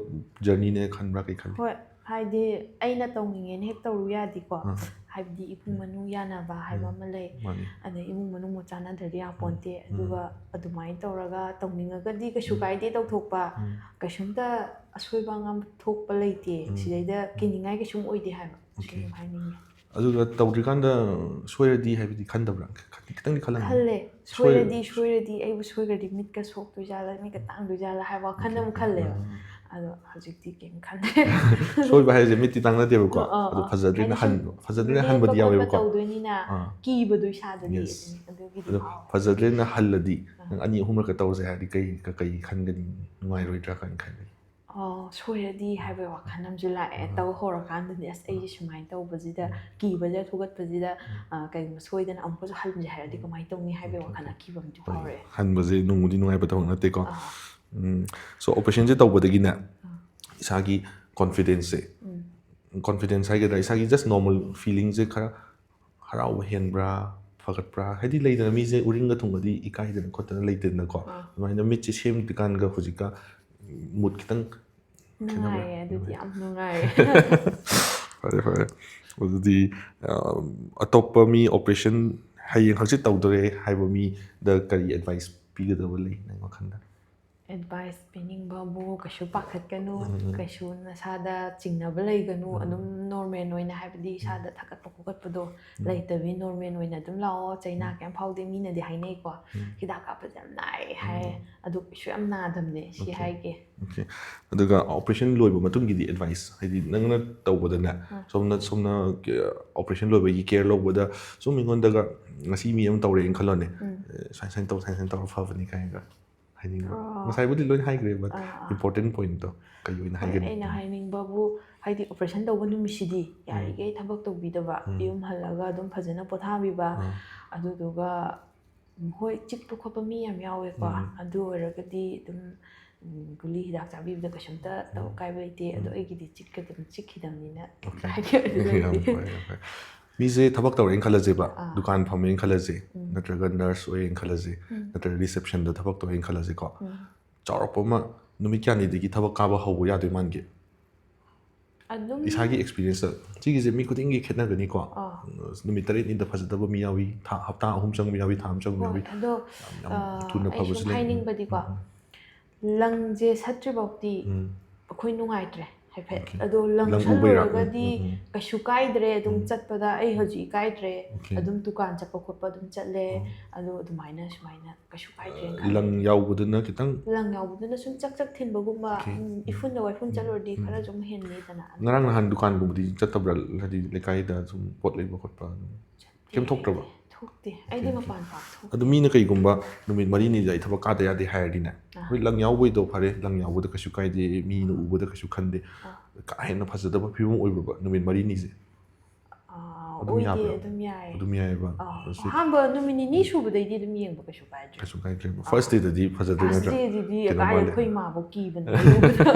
ꯖꯔꯅꯤꯅꯦ ꯈꯟꯕ꯭ꯔꯥ, ꯀꯩ ꯈꯜꯂꯤ? ꯍꯣꯏ, ꯍꯥꯏꯗꯤ ꯑꯩꯅ ꯇꯧꯅꯤꯡꯉꯦꯅ ꯍꯦꯛ ꯇꯧꯔꯨ ꯌꯥꯗꯦꯀꯣ꯫ ꯑꯥ꯫ ꯍꯥꯏꯕꯗꯤ ꯏꯃꯨꯡ ꯃꯅꯨꯡ ꯌꯥꯅꯕ ꯍꯥꯏꯕ ꯎꯝ꯫ ꯑꯃ ꯂꯩ꯫ ꯃꯥꯅꯤ꯫ ꯑꯗꯩ ꯏꯃꯨꯡ ꯃꯅꯨꯡ ꯃꯆꯥꯟꯅꯗ꯭ꯔꯗꯤ ꯌꯥꯄꯣꯟꯇꯦ꯫ ꯎꯝ꯫ ꯑꯗꯨꯒ ꯑꯗꯨꯃꯥꯏꯅ ꯇꯧꯔꯒ ꯇꯧꯅꯤꯡꯉꯒꯗꯤ ꯀꯩꯁꯨ ꯀꯥꯏꯗꯦ ꯇꯧꯊꯣꯛꯄ꯫ ꯎꯝ꯫ ꯀꯩꯁꯨꯝꯇ ꯑꯁꯣꯏꯕ ꯑꯉꯥꯝ ꯊꯣꯛꯄ ꯂꯩꯇꯦ꯫ ꯎꯝ꯫ ꯁꯤꯗꯩꯗ ꯀꯤꯅꯤꯡꯉꯥꯏ ꯀꯩꯁꯨꯝ ꯑꯣꯏꯗꯦ ꯍꯥꯏꯕ꯫ ꯑꯣꯀꯦ꯫ ꯁꯤꯅꯦꯕ ꯍꯥꯏꯅꯤꯡꯉꯦ꯫ ꯑꯗꯨꯒ ꯇꯧꯗ꯭ꯔꯤꯀꯥꯟꯗ ꯁꯣꯏꯔꯗꯤ ꯍꯥꯏꯕꯗꯤ ꯈꯟꯗꯕ꯭ꯔꯥ? ꯈ-, ꯈ-, ꯈꯤꯇꯪꯗꯤ ꯈꯜꯂꯝꯒꯅꯤ꯫ ꯈꯜꯂꯦ꯫ ꯁꯣꯏ- ꯁꯣꯏꯔꯗꯤ, ꯁꯣꯏꯔꯗꯤ ꯑꯩꯕꯨ ꯁꯣꯏꯈ꯭ꯔꯗꯤ ꯃꯤꯠꯀ ꯁꯣꯛꯇꯣꯏꯖꯥꯠꯂ, ꯃꯤꯠꯀ ꯇꯥꯡꯗꯣꯏꯖꯥꯠꯂ ꯍꯥꯏꯕ ꯋꯥꯈꯜ ꯑꯃ ꯈꯜꯂꯦꯕ꯫ ꯎꯝ꯫ ꯑꯗꯣ ꯍꯧꯖꯤꯛꯇꯤ ꯀꯩꯝ ꯈꯟꯗꯦ꯫ ꯁꯣꯏꯕ ꯍꯥꯏꯁꯦ ꯃꯤꯠꯇꯤ ꯇꯥꯡꯅꯗꯦꯕꯀꯣ꯫ ꯑꯥ, ꯑꯥ, ꯑꯗꯣ ꯑꯥ꯫ ꯐꯖꯗ꯭ꯔꯦꯅ ꯍꯥꯏꯗꯤ ꯁꯨꯝ ꯍꯟꯕ, ꯐꯖꯗ꯭ꯔꯦꯅ ꯂꯦꯡꯕ ꯍꯟꯕꯗꯤ ꯈꯣꯠꯄ ꯌꯥꯎꯋꯦꯕꯀꯣ꯫ ꯇꯧꯗꯣꯏꯅꯤꯅ ꯑꯥ꯫ ꯀꯤꯕꯗꯣ ꯏꯁꯥꯗꯗꯤ꯫ Yes. ꯑꯗꯨꯒꯤꯗꯤ ꯑꯗꯣ ꯐꯥꯎꯋꯦ꯫ ꯐꯖꯗ꯭ꯔꯦꯅ ꯍꯜꯂꯗꯤ ꯑꯥ꯫ ꯅꯪ ꯑꯅꯤ ꯑꯍꯨꯝꯂꯛꯀ ꯇꯧꯁꯦ ꯍꯥꯏꯔꯗꯤ ꯀꯩ, ꯀ-, ꯀꯩ ꯈꯟꯒꯅꯤ? ꯅꯨꯡꯉꯥꯏꯔꯣꯏꯗ꯭ꯔꯥ ꯀꯥꯏꯅ ꯈꯟꯒꯅꯤ? ꯑꯣ, ꯁꯣꯏꯔꯗꯤ ꯍꯥꯏꯕꯒꯤ ꯋꯥꯈꯜ ꯑꯃꯁꯨ ꯂꯥꯛꯑꯦ꯫ ꯑꯥ꯫ ꯇꯧ ꯍꯧꯔꯀꯥꯟꯗꯗꯤ ꯑꯁ ꯑꯩꯁꯦ ꯁꯨꯃꯥꯏꯅ ꯇꯧꯕꯁꯤꯗ, ꯎꯝ꯫ ꯀꯤꯕꯁꯦ ꯊꯨꯒꯠꯄꯁꯤꯗ, ꯎꯝ꯫ ꯑ, ꯀꯩꯒꯨꯝꯕ ꯁꯣꯏꯗꯅ ꯑꯃꯨꯛꯀꯁꯨ ꯍꯜꯂꯨꯁꯦ ꯍꯥꯏꯔꯗꯤ ꯀꯃꯥꯏꯅ ꯇꯧꯅꯤ ꯍꯥꯏꯕꯒꯤ ꯋꯥꯈꯜ ꯑꯀꯤꯕ ꯑꯃꯁꯨ ꯍꯣꯏ꯫ ꯐꯥꯎꯔꯛꯑꯦ꯫ ꯍꯟꯕꯁꯦ ꯅꯨꯡꯕꯨꯗꯤ ꯅꯨꯡꯉꯥꯏꯕ ꯊꯕꯛ ꯅꯠꯇꯦꯀꯣ꯫ ꯑꯥ꯫ ꯎꯝ꯫ So, operation ꯁꯦ ꯇꯧꯕꯗꯒꯤꯅꯦ ꯏꯁꯥꯒꯤ confidence ꯁꯦ, ꯎꯝ꯫ confidence ꯍꯥꯏꯒꯗ꯭ꯔꯥ, ꯏꯁꯥꯒꯤ just normal feeling ꯁꯦ ꯈꯔ ꯍꯔꯥꯎꯕ ꯍꯦꯟꯕ꯭ꯔꯥ, ꯐꯒꯠꯄ꯭ꯔꯥ? ꯍꯥꯏꯗꯤ ꯂꯩꯗꯅ, ꯃꯤꯁꯦ ꯎꯔꯤꯡꯒ ꯊꯨꯡꯉꯗꯤ ꯏꯀꯥꯏꯗꯅ ꯈꯣꯠꯇꯅ ꯂꯩꯇꯦꯗꯅꯀꯣ꯫ ꯑꯥ꯫ ꯑꯗꯨꯃꯥꯏꯅ ꯃꯤꯠꯁꯦ ꯁꯦꯝꯗ꯭ꯔꯤꯀꯥꯟꯒ ꯍꯧꯖꯤꯛꯀ mood ꯈꯤꯇꯪ ꯈꯦꯠꯅꯕ꯭ꯔꯥ? ꯅꯨꯡꯉꯥꯏꯌꯦ, ꯑꯗꯨꯗꯤ ꯌꯥꯝ ꯅꯨꯡꯉꯥꯏꯌꯦ꯫ ꯐꯔꯦ, ꯐꯔꯦ꯫ ꯑꯗꯨꯗꯤ, ꯑ, ꯑꯇꯣꯞꯄ ꯃꯤ operation ꯍꯌꯦꯡ ꯍꯪꯆꯤꯠ ꯇꯧꯗꯣꯔꯦ ꯍꯥꯏꯕ ꯃꯤꯗ ꯀꯔꯤ advice ꯄꯤꯒꯗꯕ ꯂꯩ ꯅꯪ ꯋꯥꯈꯜꯗ? Advice ꯄꯤꯅꯤꯡꯕꯕꯨ ꯀꯩꯁꯨ ꯄꯥꯈꯠꯀꯅꯨ, ꯎꯝ꯫ ꯀꯩꯁꯨ ꯅꯁꯥꯗ ꯆꯤꯡꯅꯕ ꯂꯩꯒꯅꯨ, ꯎꯝ꯫ ꯑꯗꯨꯝ normal ꯑꯣꯏꯅ, ꯍꯥꯏꯕꯗꯤ ꯏꯁꯥꯗ ꯊꯥꯒꯠꯄ ꯈꯣꯀꯠꯄꯗꯣ ꯎꯝ꯫ ꯂꯩꯇꯕꯤ normal ꯑꯣꯏꯅ ꯑꯗꯨꯝ ꯂꯥꯛꯑꯣ, ꯆꯩꯅꯥ ꯎꯝ꯫ ꯀꯩꯝ ꯐꯥꯎꯗꯦ, ꯃꯤꯅꯗꯤ ꯍꯥꯏꯅꯩꯀꯣ, ꯎꯝ꯫ ꯍꯤꯗꯥꯛ ꯀꯥꯞꯄꯁꯦ ꯌꯥꯝ ꯅꯥꯏ ꯍꯥꯏ, ꯎꯝ꯫ ꯑꯗꯨ ꯀꯩꯁꯨ ꯌꯥꯝ ꯅꯥꯗꯕꯅꯦ, ꯁꯤ Okay. ꯍꯥꯏꯒꯦ꯫ Okay. ꯑꯗꯨꯒ operation ꯂꯣꯏꯕ ꯃꯇꯨꯡꯒꯤꯗꯤ advice, ꯍꯥꯏꯗꯤ ꯅꯪꯅ ꯇꯧꯕꯗꯅꯦ, ꯑꯥ꯫ ꯁꯣꯝꯅ, ꯁꯣꯝꯅ, ꯑ, operation ꯂꯣꯏꯕꯒꯤ care ꯂꯧꯕꯗ ꯁꯨꯝ ꯃꯤꯉꯣꯟꯗꯒ, ꯉꯁꯤ ꯃꯤ ꯑꯃ ꯇꯧꯔꯦꯅ ꯈꯜꯂꯣꯅꯦ, ꯎꯝ꯫ ꯑꯦ, ꯁꯨꯃꯥꯏꯅ, ꯁꯨꯃꯥꯏꯅ ꯇꯧ, ꯁꯨꯃꯥꯏꯅ, ꯁꯨꯃꯥꯏꯅ ꯇꯧꯔ ꯐꯕꯅꯤ ꯀꯥꯏꯅꯒ ꯍꯥꯏꯅꯤꯡꯕ? ꯑꯥ꯫ ꯉꯁꯥꯏꯕꯨꯗꯤ ꯂꯣꯏꯅ ꯍꯥꯏꯈ꯭ꯔꯦ, but ah, ah. important point ꯇꯣ ꯀꯩ ꯑꯣꯏꯅ ꯍꯣꯏ, ꯍꯥꯏꯒꯅꯤ? ꯑꯩꯅ ꯍꯥꯏꯅꯤꯡꯕꯕꯨ, ꯍꯥꯏꯗꯤ operation ꯇꯧꯕ ꯅꯨꯃꯤꯠꯁꯤꯗꯤ ꯌꯥꯔꯤꯈꯩ ꯊꯕꯛ ꯇꯧꯕꯤꯗꯕ, ꯎꯝ꯫ ꯌꯨꯝ ꯍꯜꯂꯒ ꯑꯗꯨꯝ ꯐꯖꯅ ꯄꯣꯊꯥꯕꯤꯕ, ꯑꯥ꯫ ꯑꯗꯨꯗꯨꯒ, ꯎꯝ, ꯍꯣꯏ, ꯆꯤꯛꯄ ꯈꯣꯠꯄ ꯃꯤ ꯌꯥꯝ ꯌꯥꯎꯋꯦꯀꯣ, ꯎꯝ꯫ ꯑꯗꯨ ꯑꯣꯏꯔꯒꯗꯤ ꯑꯗꯨꯝ, ꯎꯝ, ꯒꯨꯂꯤ ꯍꯤꯗꯥꯛ ꯆꯥꯕꯤꯕꯗ ꯀꯩꯁꯨꯝꯇ ꯇꯧ ꯎꯝ꯫ ꯀꯥꯏꯕ ꯂꯩꯇꯦ, ꯑꯗꯣ ꯎꯝ꯫ ꯑꯩꯒꯤꯗꯤ ꯆꯤꯛꯀ-, ꯑꯗꯨꯝ ꯆꯤꯛꯈꯤꯗꯕꯅꯤꯅ ꯀꯩꯝꯇ Okay. ꯍꯥꯏꯅꯤꯡꯉꯥꯏꯗꯤ ꯌꯥꯝ ꯂꯩꯇꯦ꯫ ꯐꯔꯦ, ꯌꯥꯝ ꯐꯔꯦ꯫ ꯃꯤꯁꯦ ꯊꯕꯛ ꯇꯧꯔꯦꯅ ꯈꯜꯂꯁꯦꯕ, ꯑꯥ꯫ ꯗꯨꯀꯥꯟ ꯐꯝꯃꯦꯅ ꯈꯜꯂꯁꯦ, ꯎꯝ꯫ ꯅꯠꯇ꯭ꯔꯒ nurse ꯑꯣꯏꯔꯦꯅ ꯈꯜꯂꯁꯦ, ꯎꯝ꯫ ꯅꯠꯇ꯭ꯔꯒ reception ꯗ ꯊꯕꯛ ꯇꯧꯔꯦꯅ ꯈꯜꯂꯁꯦꯀꯣ꯫ ꯎꯝ꯫ ꯆꯥꯎꯔꯥꯛꯄ ꯑꯃ ꯅꯨꯃꯤꯠ ꯀꯌꯥꯅꯤꯗꯒꯤ ꯊꯕꯛ ꯀꯥꯕ ꯍꯧꯕ ꯌꯥꯗꯣꯏ ꯃꯥꯟꯒꯦ? ꯑꯗꯨꯝ ꯏꯁꯥꯒꯤ ꯑꯦꯛꯁꯄꯤꯔꯤꯌꯦꯟꯁꯇ꯫ ꯁꯤꯒꯤꯁꯦ ꯃꯤ ꯈꯨꯗꯤꯡꯒꯤ ꯈꯦꯠꯅꯒꯅꯤꯀꯣ꯫ ꯑꯥ, ꯅꯨꯃꯤꯠ ꯇꯔꯦꯠꯅꯤꯗ ꯐꯖꯗꯕ ꯃꯤ ꯌꯥꯎꯏ, ꯊꯥ ꯍꯞꯇꯥ ꯑꯍꯨꯝ ꯆꯪꯕ ꯌꯥꯎꯏ, ꯊꯥ ꯑꯃ ꯆꯪꯕ ꯍꯣꯏ ꯌꯥꯎꯏ, ꯑꯗꯣ ꯌꯥꯝ ꯑꯥ, ꯊꯨꯅ ꯑꯩ ꯐꯕꯁꯨ ꯁꯨꯝ ꯂꯩ꯫ ꯍꯥꯏꯅꯤꯡꯕꯗꯤꯀꯣ, ꯎꯝ, ꯂꯪꯁꯦ ꯁꯠꯇ꯭ꯔꯤ ꯐꯥꯎꯗꯤ ꯎꯝ, ꯑꯩꯈꯣꯏ ꯅꯨꯡꯉꯥꯏꯇ꯭ꯔꯦ ꯍꯥꯏꯐꯦꯠ꯫ Okay. ꯑꯗꯣ ꯂꯪ ꯂꯪ ꯎꯕ ꯌꯥ-, ꯁꯠꯂꯨꯔꯒꯗꯤ ꯎꯝ, ꯎꯝ. ꯀꯩꯁꯨ ꯀꯥꯏꯗ꯭ꯔꯦ, ꯑꯗꯨꯝ ꯎꯝ. ꯆꯠꯄꯗ ꯑꯩ ꯍꯧꯖꯤꯛ ꯏꯀꯥꯏꯗ꯭ꯔꯦ꯫ Okay. ꯑꯗꯨꯝ ꯗꯨꯀꯥꯟ ꯆꯠꯄ ꯈꯣꯠꯄ ꯑꯗꯨꯝ ꯆꯠꯂꯦ꯫ ꯎꯝ. ꯑꯗꯣ ꯑꯗꯨꯃꯥꯏꯅ ꯁꯨꯃꯥꯏꯅ ꯀꯩꯁꯨ ꯀꯥꯏꯗ꯭ꯔꯦꯅ ꯈꯜꯂꯦ꯫ ꯂꯪ ꯌꯥꯎꯕꯗꯨꯅ ꯈꯤꯇꯪ ꯂꯪ ꯌꯥꯎꯕꯗꯨꯅ ꯁꯨꯝ ꯆꯛ ꯆꯛ ꯊꯤꯟꯕꯒꯨꯝꯕ, Okay. ꯎꯝ, ꯏꯐꯨꯟꯗ ꯋꯥꯏꯐꯨꯟ ꯎꯝ. ꯆꯠꯂꯨꯔꯗꯤ ꯎꯝ. ꯈꯔ ꯁꯨꯝ ꯍꯦꯟꯅꯤꯗꯅ꯫ ꯉꯔꯥꯡ ꯅꯍꯥꯟ ꯗꯨꯀꯥꯟꯒꯨꯝꯕꯗꯤ ꯆꯠꯇꯕ꯭ꯔꯥ? ꯍꯥꯏꯗꯤ ꯂꯩꯀꯥꯏꯗ ꯁꯨꯝ ꯄꯣꯠ ꯂꯩꯕ ꯈꯣꯠꯄ ꯑꯗꯨꯝ? ꯀꯩꯝ ꯊꯣꯛꯇ꯭ꯔꯕ? ꯊꯣꯛꯇꯦ꯫ ꯑꯩꯗꯤ Okay, okay. ꯃꯄꯥꯟ ꯄꯥꯛ ꯊꯣꯛꯇꯦ꯫ ꯑꯗꯨ ꯃꯤꯅ ꯀꯩꯒꯨꯝꯕ ꯅꯨꯃꯤꯠ ꯃꯔꯤꯅꯤꯗ ꯑꯩ ꯊꯕꯛ ꯀꯥꯗ ꯌꯥꯗꯦ ꯍꯥꯏꯔꯗꯤꯅꯦ, ꯑꯥ. ꯍꯣꯏ, ꯂꯪ ꯌꯥꯎꯕꯩꯗꯣ ꯐꯔꯦ, ꯂꯪ ꯌꯥꯎꯕꯗ ꯀꯩꯁꯨ ꯀꯥꯏꯗꯦ, ꯃꯤꯅ ꯎꯕꯗ ꯀꯩꯁꯨ ꯈꯟꯗꯦ, ꯑꯥ. ꯀꯥ ꯍꯦꯟꯅ ꯐꯖꯗꯕ ꯐꯤꯕꯝ ꯑꯣꯏꯕ꯭ꯔꯕ ꯅꯨꯃꯤꯠ ꯃꯔꯤꯅꯤꯁꯦ? ꯑꯥ, ꯑꯗꯨꯝ ꯑꯣꯏꯗꯦ, ꯌꯥꯕ꯭ꯔꯥ? ꯑꯗꯨꯝ ꯌꯥꯏ꯫ ꯑꯗꯨꯝ ꯌꯥꯏꯑꯕ? ꯑꯥ, ꯑꯁꯤ ꯑꯍꯥꯟꯕ ꯅꯨꯃꯤꯠ ꯅꯤꯅꯤ ꯁꯨꯕꯗꯩꯗꯤ ꯑꯗꯨꯝ ꯌꯦꯡꯕ ꯀꯩꯁꯨ ꯀꯥꯏꯗ꯭ꯔꯦ꯫ ꯀꯩꯁꯨ ꯀꯥꯏꯗ꯭ꯔꯦꯕ? First dayꯗꯗꯤ ꯐꯖꯗꯣꯏ First ꯅꯠꯇ꯭ꯔꯥ? dayꯗꯨꯗꯤ ꯀꯩꯅꯣ ꯀꯥꯏ ꯃꯥꯜꯂꯦ꯫ ꯑꯩꯈꯣꯏ ꯏꯃꯥꯕꯨ ꯀꯤꯕꯅꯦ ꯎꯕꯗ꯫